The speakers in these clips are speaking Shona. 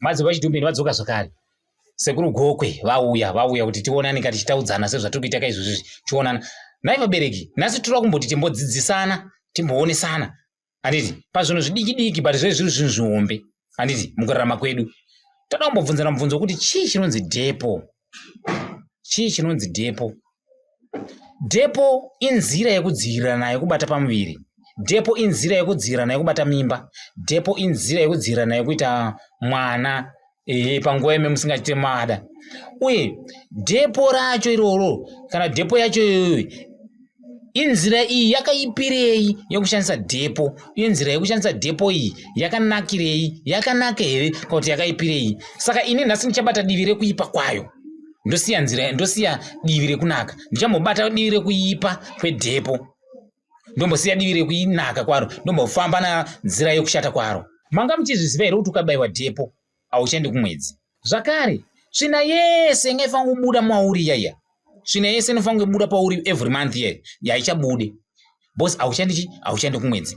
Madzibaba Chidhumbeni vadzoka zvakare. Sekuru Gokwe vauya, vauya kuti tionane ka tichitaudzana sezvatiri kuita ka izvozvi chionana. Nhai vabereki, nhasi tiri kumboti timbodzidzisana, timboonesana. Handiti pazvinhu zvidiki diki but zvee zviri zvinhu zvihombe. Handiti mukurarama kwedu. Toda kumbobvunzana mubvunzo wekuti chii chinonzi depo? Chii chinonzi depo? Depo inzira yekudzivirira nayo kubata pamuviri. Depo inzira yekudzivirira nayo kubata mimba. Depo inzira yekudzivirira nayo kuita mwana ehe panguva ime musingachite mada. Uye depo racho iroro kana depo yacho iyoyo inzira iyi yakaipirei yekushandisa depo uye nzira yekushandisa depo iyi yakanakirei yakanaka here kana kuti yakaipirei saka ini nhasi ndichabata divi rekuipa kwayo ndosiya nzira ndosiya divi rekunaka ndichambobata divi rekuipa kwedhepo ndombosiya divi rekuinaka kwaro ndombofamba nanzira yekushata kwaro manga muchizviziva here kuti ukabayiwa dhepo hauchaendi kumwedzi zvakare tsvina yese inga ifanira kubuda mauri iyaiya tsvina yese inofanira kubuda pauri every month iye yaichabude because hauchandi chi hauchandi kumwedzi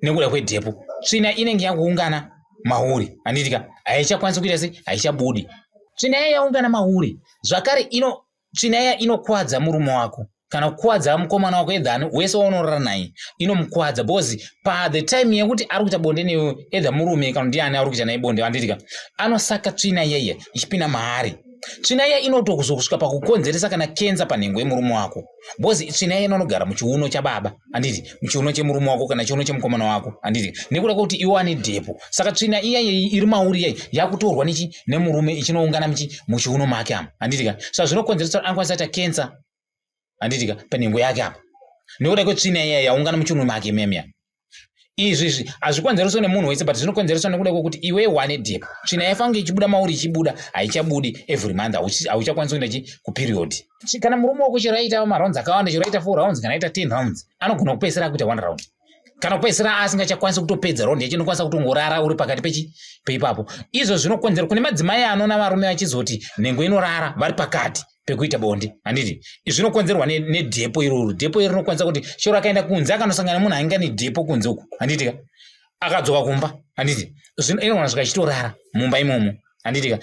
nekuda kwedhepo tsvina inenge yakuungana mauri handiti ka haichakwanisi kuita sei haichabudi tsvina iya yaungana mauri zvakare ino tsvina iya inokwadza murume wako kana kukwadza mukomana wako either wese waunorara naye inomukwadza because pa the time yekuti ari kuita bonde newe either murume kana ndiani ari kuita naye bonde handiti ka anosaka tsvina iyaiya ichipinda maari tsvina iya inotozokusvika pakukonzeresa kana kenza panhengo yemurume wako because tsvina iya inonogara muchiuno chababa handiti muchiuno chemurume wako kana chiuno chemukomana wako handiti nekuda kwekuti iwo ane dhepo saka tsvina iya iri mauri iyai yakutorwa nechi nemurume ichinoungana muchi muchiuno make ama handiti ka saka zvinokonzeresa anokwanisa kuita kenza handiti ka panhengo yake apa nekuda kwetsvina iya yaungana muchiuno make memiya izvi izvi hazvikonzereswa nemunhu wese but zvinokonzereswa nekuda kwekuti iwe wane depo tsvina yaifange ichibuda mauri ichibuda haichabudi every month hauchakwanisi kuenda chi kuperiod kana murume wako chero aita marounds akawanda chero aita four rounds kana aita ten rounds anogona kupedzisira akuita one round kana kupedzisira asingachakwanisi kutopedza round yacho inokwanisa kutongorara uri pakati pechi peipapo izvo zvinokonzera kune madzimai anoona varume vachizoti nhengo inorara vari pakati pekuita bonde handiti zvinokonzerwa nedhepo iroro dhepo iri rinokwanisa kuti chero akaenda kunze akanosangana nemunhu ainge nedhepo kunze uku handiti ka akadzoka kumba handiti inogona svika ichitorara mumba imomo handiti ka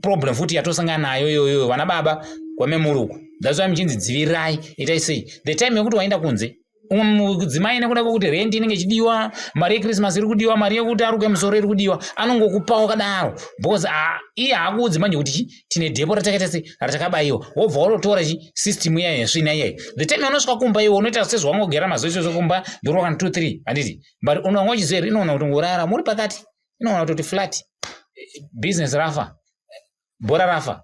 problem futi yatosangana nayo iyoyo vana baba kwamemuri uku that's why muchinzi dzivirirai itai sei the time yekuti waenda kunze umwe mudzimai nekuda kwekuti rent inenge ichidiwa mari yechristmas iri kudiwa mari yekuti aruke musoro iri kudiwa anongokupawo kadaro because ah, iye haakuudzi manje kuti tine dhepo ratakaita se ratakabayiwa wobva watotora chi system iyayo yesvina iyayo the time unosvika kumba iwe unoita sezvawangogera mazuva ichocho kumba ndorwa kana two three handiti but unonga uchiziva here inoona kuti ngorara muri pakati inoona kutoti flat business rafa bhora rafa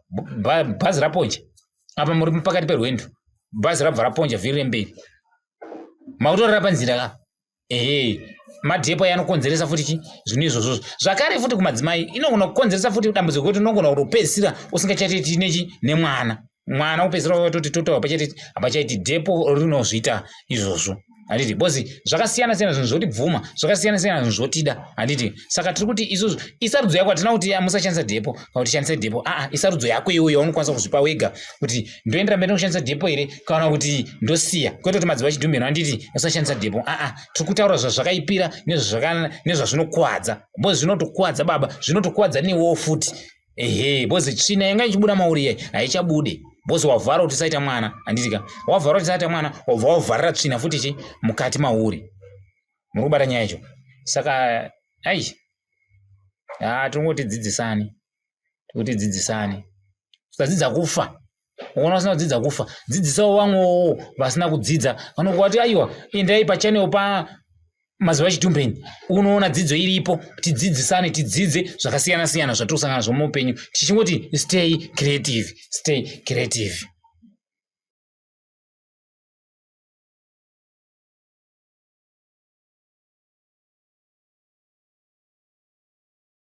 bhazi raponja apa muri pakati perwendo bhazi rabva raponja vhiri remberi makutorara panzira ka ehe madhepo aya anokonzeresa futi chi zvinhu izvozvozvo zvakare futi kumadzimai inogona kukonzeresa futi dambudziko kuti unogona kutopedzisira usingachaiti nechi nemwana mwana kupedzisira watoti toto hapachaiti hapachaiti dhepo rinozviita izvozvo handiti bcause zvakasiyana siyana zvinhu zvotibvuma zvakasiyana siyana zvinhu zvotida handiti saka tiri kuti isusu isarudzo yako hatina kuti musashandisa dhepo kana kuti shandisa dhepo aa isarudzo yako iyoyo yaunokwanisa kuzvipa wega kuti ndoendera mberi nekushandisa dhepo here kana kuti ndosiya kwete kuti madziva chidhumheno handiti usashandisa dhepo aa tiri kutaura zvazvakaipira nezvazvinokuvadza bcause zvinotokuvadza baba zvinotokuvadza newewo futi ehe bcause tsvina yanga ichibuda mauri iye haichabude bcause wavhara kuti usaita mwana handiti ka wavhara kuti usaita mwana wabva wavharira tsvina futi chi mukati mauri muri kubata nyaya yacho saka ai haa tingoti dzidzisani tikuti dzidzisani usadzidza kufa ukaona usina kudzidza kufa dzidzisawo vamwewo vasina kudzidza vanokuvati aiwa endai pachanel pa mazuva echitumbeni unoona dzidzo iripo tidzidzisane tidzidze zvakasiyana siyana zvatiri kusangana zvo muupenyu tichingoti stay creative stay creative.